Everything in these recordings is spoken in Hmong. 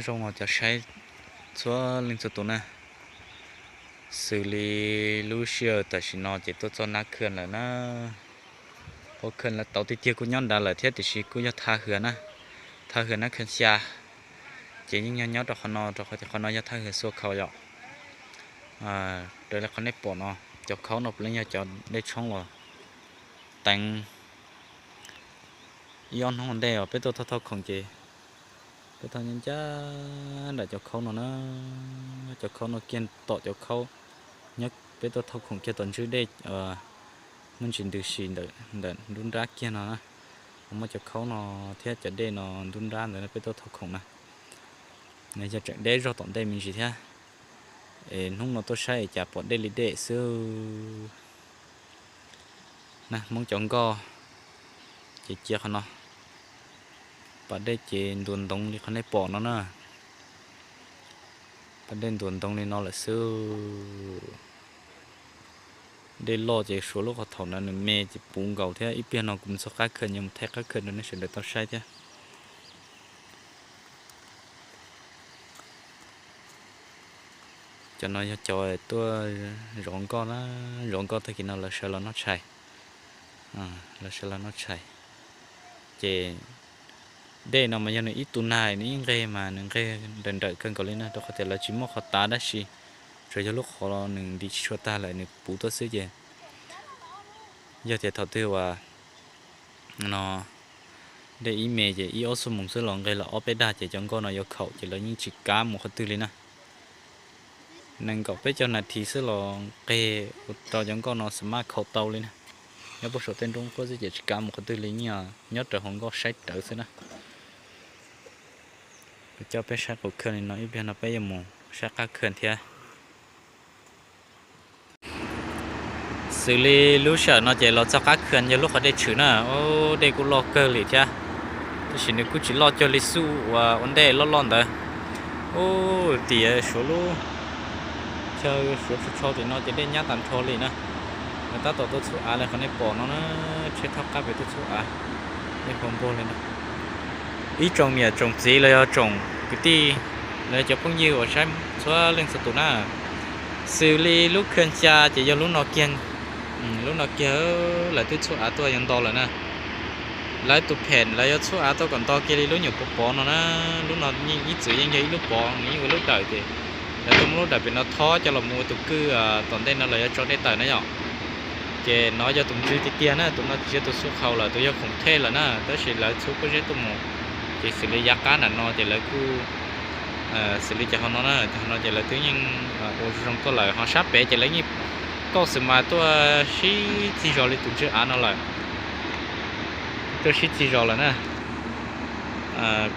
Zoo os cov saib txhua leej txhua tus na, xws li lub sij hawm tam sim no ces tuaj txog Nab Khw lawm na. Hauv Khw lawv tau tiag tiag kuj nyob nrad lawm thiab tiam sis kuj yog thaj hwm na, thaj hwm Nab Khw xya, ces yeej yog nyob rau qhov no rau qhov tias qhov no yog thaj hwm Xua Khau yom. Raws li qhov nej pom no, cov khaub no puav leej yog cov dej tshoob los teev ib ob hnub ua ntej os peb tuaj thauj thauj khoom ces peb thauj ncaj nram cov khaub no na, cov khaub no kiag tom cov khaub nyob peb tuaj thauj khoom kiag tom ntswb dej muaj ntsis ntws si ntawm nruab nrab kiag no na. Muaj cov khaub no thiab cov dej no nruab nrab ntawd peb tuaj thauj khoom na. Yog tseem deb zog tom ntej me ntsis thiab. Es hnub no tuaj saib es cas pom dej li dej xwb. Hmoob cov nkoj ces cia qhov no, pas dej ces ntuas ntoov li qhov nej pom no na. Pas dej ntuas ntoov li no lawm xwb. Dej loj ces suav lub qhov thaum ntawd nws me ces puv nkaus thiab. Ib pliag no kuv mus txog qab khw yuav mus thaij qab khw rau nej sawv daws tau saib thiab. Cov no yog cov tuaj zov nkoj na, zov nkoj tag kis no lawv sawv los noj tshais. Lawv sawv los noj tshais. Ces dej no mas yog nws ib tug nag nws ib nqeg mas nws nqeg nrawm nrawm kawg nkaus li na, rau qhov tias lawv tsis muaj qhov tav dab tsi, tsuas yog lub qhov nws ntim tsis tshua tag lawm nws puv tuaj xwb ces yog tias thaum twg uas no dej ib me ces ib ob xuab moos xwb los nqeg lawm ob peb dag ces cov nkoj no yuav khaum ces lawv yeej tsis kav mus qhov twg li na. Nees nkaum peb caug nas this xwb los nqeg ua rau cov nkoj no xa maj khaum tau li na. Nyob puag saum tej nroob qhuab xwb ces tsis kav mus qhov twg li, nyob raws hauv nkoj saib rawv xwb na. Kuv coj peb saib qaum khw li no, ib pliag no peb yuav mus saib qab khw thiab. Xws li lub sij hawm no ces los txog qab khw yog lub qhov dej tshwm na, dej kuj loj kawg li thiab, tab sis nws kuj tsis loj cuag li xub uas ua ntej loj loj ntawd. Ub, tim suav lub chaw suav tsho tsho tim no ces dej nyab tag nrho li na. Lawv tab tom tuaj txhub av li qhov nej pom no na, tsheb thoj qab pem tuaj txhub av, dej npau npug li no. Ib tsoom niam tsoom txiv los yog tsoom kwv tij los yog cov phooj ywg uas saib txhua leej txhua tus na, xws li lub khw xya ces yog lub no kiag, lub no kiag lawv twb txhub av tuaj yuav nto lawm na. Lawv tus phem lawv yuav txhub av tuaj kom nto kiag li lub nyuam pov pov no na. Lub no yeej ib txwm yeej yog ib lub pov, nws yeej ua lub dawm ces lawv tuaj muab lub dawm pem no thob coj los mus ua tus kwj tom ntej no lawv yuav tso dej tawm na yom. Ces no yog tus ntswg tiag tiag na, tus no tsis yog tus Xua Khau lawm, tus yog khoom thej lawm na, tab sis lawv txhub pob zeb tuaj mus. Ces xws li yav qab nram no ces lawv kuj, xws li cov hauv no na, cov hauv no ces lawv twb yeej ua zoo tuaj lawm, ho sab pem ces lawv yeej kauj xwm mas tuaj sib txig zos li tus ntswg av no lawm, tuaj sib txig zos lawm na.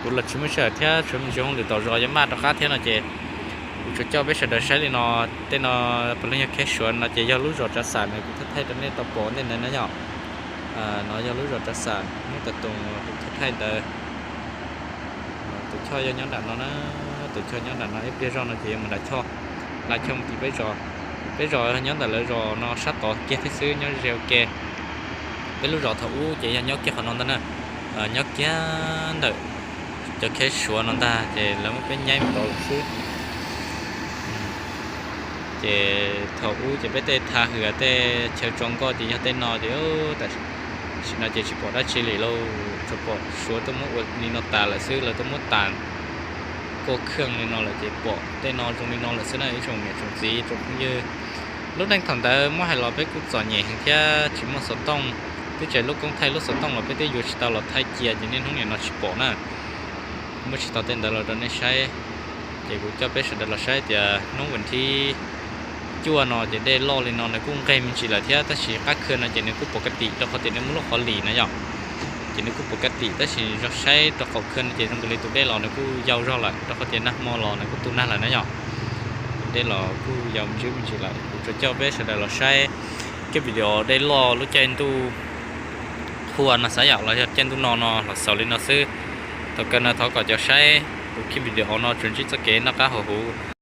Kuv los tsis muaj sij hawm thiab, tsuas me ntsis hauj lwm tom zos yuav maj rov qab thiab no ces kuv tsuas coj peb sawv daws saib li no. Tej no puav leej yog kheb suav no ces yog lub zos Tsav Xam na, kuv thaij thaij rau nej tau pom ntej ntawd na yom. No yog lub zos Tsav Xam, hnub tas tus kuv thaij thaij ntawd. Tus choj yog nyob nram no na, tus choj nyob nram no, ib pliag zoj no ces yuav mus nram choj, nram choj mus tim peb zos. Peb zos nyob ntawm lawv zos no sab tod kiag thiab xwb, nyob ze ua ke. Peb lub zos thaum ub ces yog nyob kiag qhov no ntag na, nyob kiag ntawm cov kheb suav no ntag ces lawv muab peb nyaib mus tod lawm xwb. Ces thaum ub ces peb tej thaj hwm tej chaw tso nkoj ces yog tej no ces tam sim no ces tsis pom dab tsi li lauj, tsuas pom suav tuaj muab ua li no tas lawm xwb, lawv tuaj muab tas koj khwj li no lawm ces pom tej no zoo li no lawm xwb na ib tsoom niam tsoom txiv tsoom phooj ywg. Lub neej thaum ntawd muab hais los peb kuj txom nyem heev thiab tsis muaj xov tooj, twb tsis hais lub koob thaij lub xov tooj los peb twb yuav tsis tau los thaij cia ces niaj hnub nim no tsis pom na. Muab tsis tau tej ntawd los rau nej saib, ces kuv coj peb sawv daws los saib tias hnub vas thib cuaj no ces dej loj li no nws kuj nqeg me ntsis lawm thiab, tab sis qab khwj no ces nws kuj pov ka tim rau qhov tias nws muaj lub qhov lis na yom. Ces nws kuj pov ka tim tab sis zog saib rau qaum khwj no ces zoo nkaus li tus dej los nws kuj yau zog lawm rau qhov tias nag hmo los nws kuj tu nag lawm na yom. Tus dej los kuj yau ntswb me ntsis lawm. Kuv tsuas coj peb sawv daws los saib kiag video dej loj lub caij ntuj qhua no xav yom los yog caij ntuj no no los xaus li no xwb. Thaum kawg no thov kom cov saib kuv kiag video no tsuas ntsib txoj kev noj qab haus huv.